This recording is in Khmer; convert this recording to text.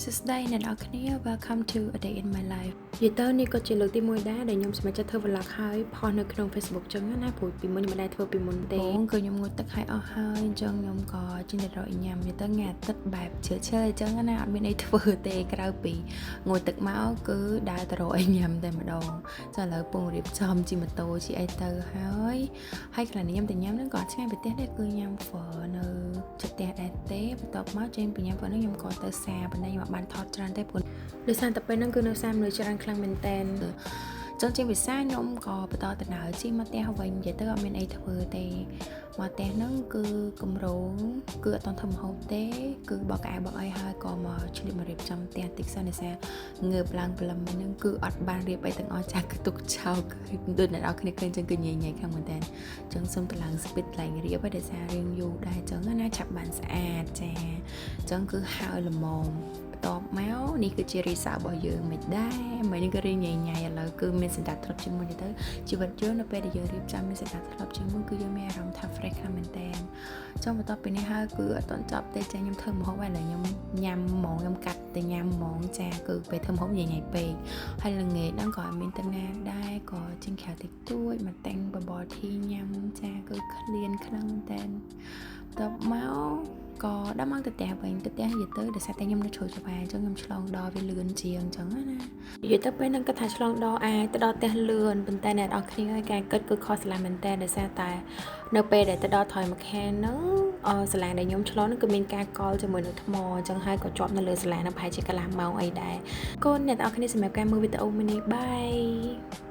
សួស្តីអ្នកទាំងអស់គ្នា Welcome to a day in my life. និយាយទៅនេះក៏ជាលើកទី1ដែរដែលខ្ញុំសម្រេចចិត្តធ្វើ vlog ហើយផុសនៅក្នុង Facebook ចឹងណាព្រោះពីមុនខ្ញុំមិនដែលធ្វើពីមុនទេគឺខ្ញុំងូតទឹកឲ្យអស់ហើយអញ្ចឹងខ្ញុំក៏ជិះទៅរកញ៉ាំនិយាយទៅថ្ងៃអាទិត្យបែបជឿជឿអញ្ចឹងណាអត់មានអីធ្វើទេក្រៅពីងូតទឹកមកគឺដើរទៅរកអីញ៉ាំតែម្ដងចាឥឡូវពងរៀបចំជិះម៉ូតូជិះអីទៅហើយហើយកន្លែងនេះខ្ញុំទៅញ៉ាំហ្នឹងក៏អត់ឆ្ងាយពីផ្ទះដែរគឺញ៉ាំ phở នៅជិតផ្ទះដែរទេបន្ទាប់មកចេញពីញ៉ាំ phở ហ្នឹងខ្ញុំក៏ទៅផ្សារប៉ុន្តែខ្ញុំអត់បានថតច្រើនទេព្រោះដោយសារតែពេលហ្នឹងគឺនៅផ្សារមនុស្សច្រើនខ្លាំងមែនតើចឹងជាភាសាខ្ញុំក៏បន្តដំណើរជិះមកផ្ទះវិញនិយាយទៅអត់មានអីធ្វើទេមកផ្ទះហ្នឹងគឺកម្រងគឺអត់តន់ធ្វើម្ហូបទេគឺបោកកៅបោកអីហើយក៏មកឆ្លៀតមករៀបចំផ្ទះតិចសិនដោយសារងើបឡើងព្រលឹមហ្នឹងគឺអត់បានរៀបអីទាំងអស់ចាស់គឺទុកចោលគឺដូចអ្នកនរគ្នាឃើញចឹងគឺញ៉ៃញ៉ៃខ្លាំងមែនតើចឹងសុំតម្លើង speed ឡើងរៀបហើយដោយសាររៀងយូរដែរចឹងណាឆាប់បានស្អាតចាចឹងគឺហើយល្មមបន្ទាប់មកនេះគឺជារីសារបស់យើងមិនដែរមិននេះក៏រៀងញ៉ៃញ៉ៃឥឡូវគឺមានសណ្ដាប់ធ្នាប់ជាងមុនទៅជីវិតយើងនៅពេលដែលយើងរៀបចំមានសណ្ដាប់ធ្នាប់ជាងមុនគឺយើងមានអារម្មណ៍ថា fresh ខ្លាំងមែនតើចុងបន្ទាប់ពីនេះហើយគឺអត់ទាន់ចប់ទេចាខ្ញុំធ្វើម្ហូបហើយឥឡូវខ្ញុំញ៉ាំហ្មងខ្ញុំកាត់ទៅញ៉ាំហ្មងចាគឺពេលធ្វើម្ហូបញ៉ៃញ៉ៃពេកហើយល្ងាចហ្នឹងក៏អត់មានទៅណាដែរក៏ចេញក្រៅតិចតួចមកតាំងបបរធីញ៉ាំចាគឺឃ្លានខ្លាំងមែនតើបន្ទាប់មកក៏ដល់មកទៅផ្ទះវិញទៅផ្ទះនិយាយទៅដោយសារតែខ្ញុំនៅជ្រោយចង្វាអញ្ចឹងខ្ញុំឆ្លងដល់វាលឿនជាងអញ្ចឹងណានិយាយទៅពេលហ្នឹងគាត់ថាឆ្លងដល់អាចទៅដល់ផ្ទះលឿនប៉ុន្តែអ្នកនរគ្នាឲ្យការគិតគឺខុសស្រឡះមែនតើដោយសារតែនៅពេលដែលទៅដល់ថយមួយខាងហ្នឹងអសាលាដែលខ្ញុំឆ្លងហ្នឹងគឺមានការកល់ជាមួយនឹងថ្មអញ្ចឹងហើយក៏ជាប់នៅលើសាលាហ្នឹងប្រហែលជាកន្លះម៉ោងអីដែរកូនអ្នកនរគ្នាសម្រាប់ការមើលវីដេអូមួយនេះbye.